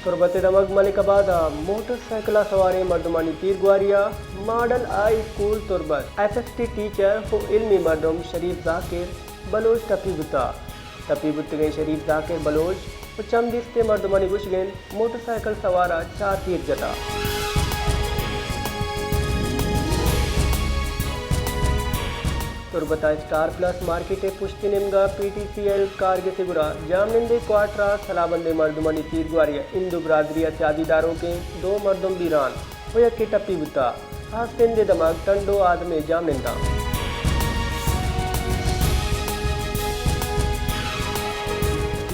تربت ءِ دمگ ملک آباد ءَ موٹر سائیکل ءَ سواریں مردمانی تیرگواری ءَ ماڈل ہائی اسکول تربت ایس ایس ٹی ٹیچر ءُ علمی مردم شریف ذاکر بلوچ ٹپی بوتگ۔ ٹپی بوتگیں شریف ذاکر بلوچ ءُ چم دیستیں مردمانی گوشگ انت موٹر سائیکل سوار ءَ چار تیر جتگ۔ تربت ءَ اسٹار پلس مارکیٹ ءِ پشتی نیمگ ءَ پی ٹی سی ایل کارگس ءِ گورا جامنند ءِ کوارٹر ءَ سلاہ بندیں مردمانی تیرگواری ءَ ہندو برادری ءِ سیادی داروکیں دو مردم بیران ءُ یکے ٹپی بوتگ۔ ہاستند ءِ دمگ ٹنڈو آدم ءِ جامنند ءَ۔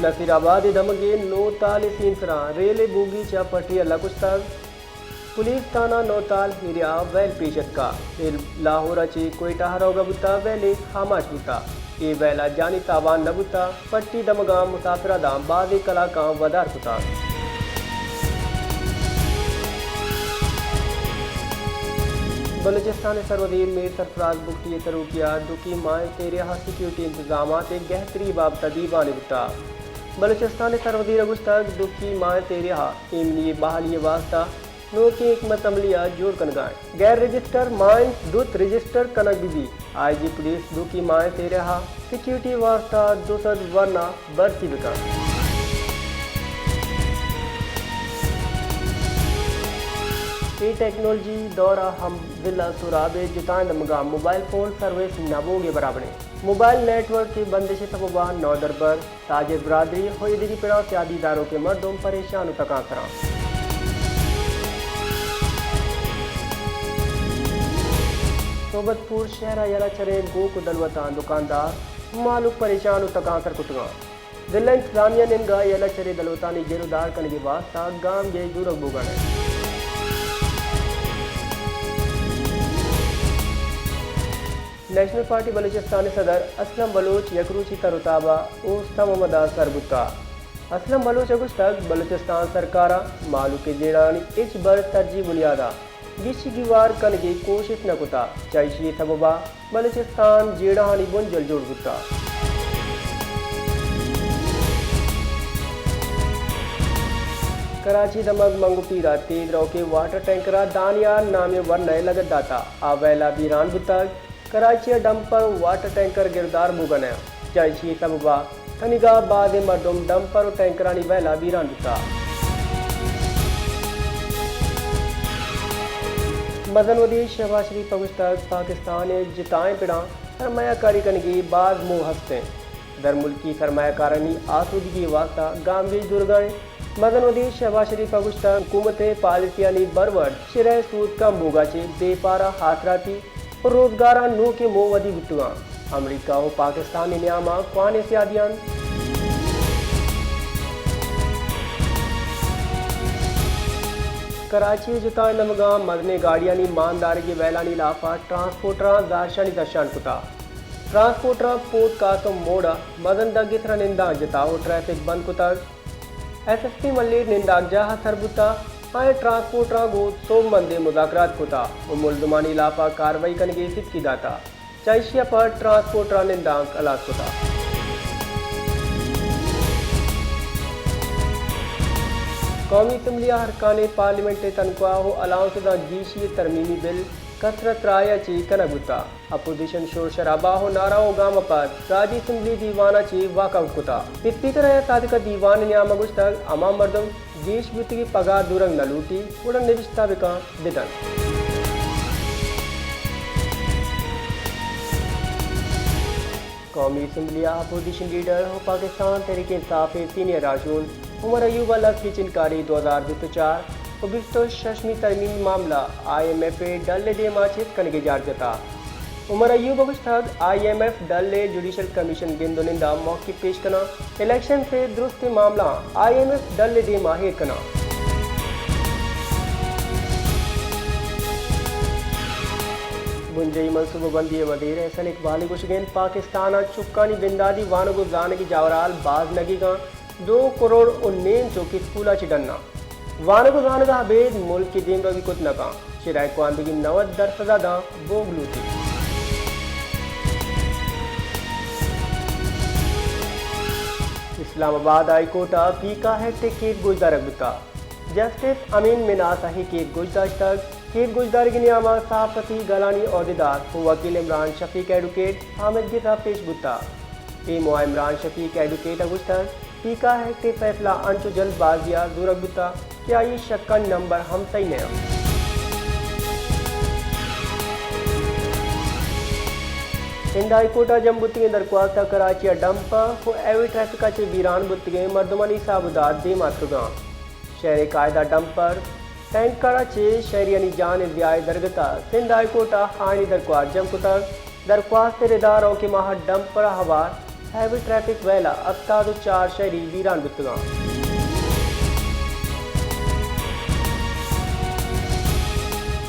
نصیر آباد ءِ دمگ ءَ نوتال ءِ سیمسراں ریل ءِ بوگی چہ پٹی ءَ لگوشتگ۔ پولیس تھانہ نوتال ایریا ءَ ویل پیش اتکگ۔ ریل لاہور ءَ چہ کوئٹہ ءَ روگ ءَ بوتگ، ویل ءَ آماچ بوتگ۔ اے ویل ءَ جانی تاوان نہ بوتگ۔ پٹی دمگاں مسافر ءَ داں بازیں کلاکاں ودار کتگ۔ بلوچستان ءِ سروزیر میر سرفراز بگٹی ءِ سروکی ءَ دوکی ماہ ءِ تیرہ ءَ سیکورٹی انتظامات ءِ گہتری ءِ بابت ءَ دیوانے بوتگ۔ بلوچستان ءِ سروزیر ءَ گوشتگ، دوکی ماہ ءِ تیرہ ءَ ایمنی ءِ بحالی ءِ واستہ نوکیں حکمت عملی ءَ جوڑ کنگ ءَ انت۔ غیر رجسٹر مائنز زوت رجسٹر کنگ بہ بیت۔ آئی جی پولیس دوکی ماہ ءِ تیرہ ءَ سیکورٹی ءِ واستہ دو سد ورنا بھرتی بہ کنت۔ اے ٹیکنالوجی دور ءَ ہم ضلع سوراب ءِ جتائیں دمگاں موبائل فون سروس نہ بوگ ءِ برابر انت۔ موبائل نیٹ ورک ءِ بندش ءِ سبب ءَ نودربر، تاجر برادری ءُ ایدگہ پڑاں سیادی داروکیں مردم پریشان ءُ تکانسر انت۔ صحبت پور شہر ءَ یلہ چریں گوک ءُ دلوتاں دکاندار ءُ مہلوک پریشان ءُ تکانسر کتگ انت۔ ضلع انتظامیہ ءِ نیمگ ءَ یلہ چریں دلوتانی گر ءُ دار کنگ ءِ واستہ گامگیج زورگ بوگ ءَ انت۔ نیشنل پارٹی بلوچستان ءِ صدر اسلم بلوچ یک روچی تر ءُ تاب ءَ اوست ءِ ہمد ءَ سر بوتگ۔ اسلم بلوچ ءَ گوشتگ، بلوچستان سرکار ءَ مہلوک ءِ جیڑہانی ہچبر ترجی بنیاد ءَ گیشی گیوار کنگ ءِ کوشست نہ کتگ، چہ ایشی ءِ سبب ءَ بلوچستان جیڑہانی بنجل جوڑ بوتگ۔ کراچی ءِ دمگ منگو پیر ءَ تیز روکیں واٹر ٹینکر ءَ دانیال نامیں ورنائے لگت داتگ، آ ویل ءَ بیران بوتگ۔ کراچی ءَ ڈمپر ءُ واٹر ٹینکر گردار بوگ ءَ نہ انت، چہ ایشی ءِ سبب ءَ تنیگا بازیں مردم ڈمپر ءُ ٹینکرانی ویل ءَ بیران بوتگ۔ مزن وزیر شہباز شریف ءَ گوشتگ، پاکستان ءِ جتائیں پڑاں سرمایہ کاری کنگ ءِ باز موہ ہست انت، درملکی سرمایہ کارانی آسودگی ءِ واستہ گامگیج زورگ ءَ انت۔ مزن وزیر شہباز شریف ءَ گوشتگ، حکومت ءِ پالیسیانی برورد شرح ءِ سود کم بوگ ءَ چہ بے پارہ آسراتی ءُ روزگار ءَ نوکیں موہ ودی بوتگ انت۔ امریکہ ءُ پاکستان ءِ نیام ءَ کوانیں سیادی انت۔ کراچی ءِ جتائیں دمگاں مزنیں گاڑیانی مان دارگ ءِ ویلانی لاپ ءَ ٹرانسپورٹراں زہرشانی درشان کتگ۔ ٹرانسپورٹراں پورٹ قاسم موڑ ءَ مزن دگ ءِ سرا نندانک جتگ ءُ ٹریفک بند کتگ۔ ایس ایس پی ملیر نندانک جاہ ءَ سر بوتگ، آیاں ٹرانسپورٹراں گوں سوبمندیں مذاکرات کتگ ءُ ملزمانی لاپ ءَ کاروائی کنگ ءِ ستکی داتگ۔ چہ ایشی ءَ پد ٹرانسپورٹراں نندانک ہلاس کتگ۔ قومی اسمبلی ءَ ارکانیں پارلیمنٹ ءِ تنخواہ ءُ الاؤنسزاں گیشی ءِ ترمیمی بل کسرت رائے ءَ چہ کنگ بوتگ۔ اپوزیشن شور شرابہ ءُ نعرہ ءُ گام ءَ پد راجی اسمبلی دیوان ءَ چہ واک آؤٹ کتگ۔ اسپیکر ایاز صادق ءَ دیوان ءِ نیام ءَ گوشتگ، ہما مردم گیش بوتگی پگار زورگ نہ لوٹی، گڑا نبشتہ بکن بہ دنت۔ قومی اسمبلی ءَ اپوزیشن لیڈر ءُ پاکستان تحریک انصاف ءِ سینئر راہشون عمر ایوب ءَ لس گچین کاری دو ہزار بیست ءُ چار ءُ بیست ءُ ششمی ترمیمی معاملہ آئی ایم ایف ءِ ڈل ءِ دیم ءَ چست کنگ ءِ جار جتگ۔ عمر ایوب ءَ گوشتگ، آئی ایم ایف ڈل ءِ جوڈیشل کمیشن گند ءُ نند ءَ موقف پیش کناں، الیکشنز ءِ درستیں معاملہاں آئی ایم ایف ڈل ءِ دیم ءَ ایر کناں۔ بنجاہی منصوبہ بندی ءِ وزیر احسن اقبال ءِ گوشگ انت، پاکستان ءَ چکانی بنداتی وانگ ءُ زانگ ءِ جاورال باز نگیگ انت، دو کروڑ ءُ نیم چک اسکول ءَ چہ ڈن انت۔ وانگ ءُ زانگ ءَ ابید ملک ءِ دیمروی کت نہ کنت، شرح ءِ کواندگی نود درسد ءَ داں بوگ لوٹیت۔ اسلام آباد ہائی کورٹ ءَ پیکا ایکٹ ءِ کیس گوشدارگ بوتگ۔ جسٹس امین مناس ء کیس گوشداشتگ۔ کیس گوشدارگی نیاما صحافتی گلانی عہدیدار و وکیل عمران شفیق ایڈوکیٹ حامد گس ء پیش بوتا۔ اے موہ ء عمران شفیق ایڈوکیٹ ء گوشتگ، پیکا ایکٹ ء فیصلہ انچو جلد بازی ء زورگ بوتا کہ آئی شکانی نمبر ہم سہی نہ انت۔ سندھ ہائی کورٹ ء جم بوتگیں درخواست ء کراچی ء ڈمپر و ہیوی ٹریفک ء چہ بیران بوتگیں مردمانی حساب و داد دیم آتکگاں۔ شہر ء قاعدہ ڈمپر ٹینکر ء چہ شہریانی جان ء زیائے درگت ء سندھ ہائی کورٹ ء آئینی درخواست جم کتگ۔ درخواست ء ردا روکیں ماہ ء ڈمپر ء ہوار ہیوی ٹریفک ویل ء ہپتاد و چار شہری بیران بوتگاں۔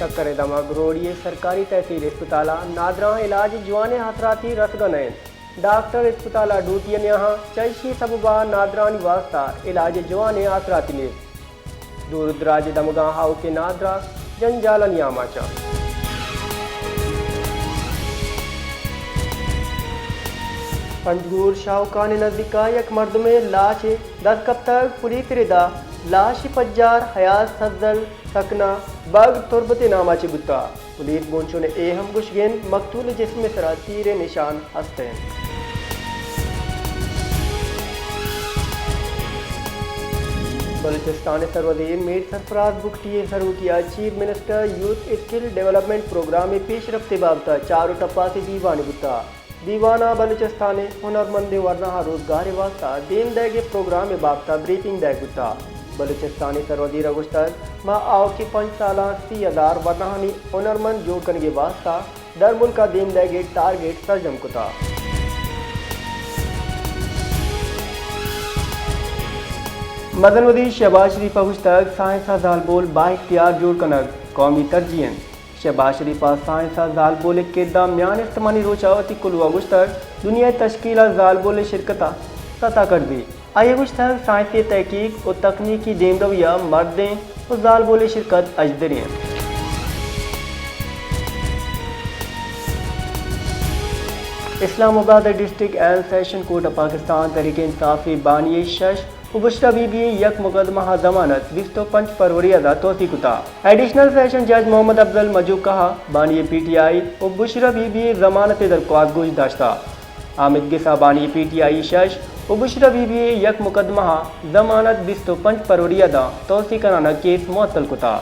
سکر ء دمگ روڑی ء سرکاری تحصیل اسپتال ء نادراں علاج جوانیں آسراتی رسگ ء نہ انت۔ ڈاکٹر اسپتال ء ڈیوٹی ء نیاہاں، چہ ایشی سبب ء نادرانی واستہ علاج جوانیں آسراتی نیست۔ دور دراج دمگاں آؤکیں نادراہ جنجالانی آماچ انت۔ پنجگور شاہوکان نزدیکا یک مردمے لاش دست کپتگ۔ پولیس ردا لاشی پجار حیات سزل سکنا بگ تربت نام ء چہ بوتا۔ پولیس بونچون اے ہم گوشگین مقتول جسم سرا تیر نشان ہست انت۔ بلوچستان سروزیر میر سرفراز بگٹی سروکی ء chief minister youth skill development programme پیش رفت بابت چار و ٹپاسی دیوان بوتا۔ دیوان ء بلوچستان ء ہنرمندیں ورناہاں روزگار ء واستہ دیم دئیگ ء پروگرام ء بابت ء بریفنگ دئیگ بوتگ۔ بلوچستان ء سروزیر ء گوشتگ، ما آؤکیں پنچ سالاں سی ہزار ورناہانی ہنرمند جوڑ کنگ ء واستہ درملک ء دیم دئیگ ء ٹارگٹ سرجم کتگ۔ مزن وزیر شہباز شریف ء گوشتگ، سائنس ء زالبول با اختیار جوڑ کنگ قومی ترجیح انت۔ شہباز شریف ء سائنس ء زالبول ء کرد ء میان استمانی روچ ء وتی کلوہ ء گوشتگ، دنیا ء تشکیل ء زالبول ء شرکت ء ستا کرزی۔ آئی ء گوشتگ، سائنسی تحقیق و تکنیکی دیمروی ء مردین و زالبول ء شرکت اژدری انت۔ اسلام آباد ء ڈسٹرکٹ اینڈ سیشن کورٹ ء پاکستان تحریک انصاف ء بانی ء شش و بشرا بی بی ء یک مقدمہ ء ضمانت بیست و پنچ فروری ء دا توسیع کتا۔ ایڈیشنل سیشن جج محمد افضل مجوکہ ء بانی ء پی ٹی آئی و بشرا بی بی ء ضمانت ء درخواست گوش داشتا۔ حامد گس ء بانی ء پی ٹی آئی شش و بشرا بی بی ء یک مقدمہ ء ضمانت بیست و پنچ فروری ء دا توسیع کنان ء کیس معطل کتا۔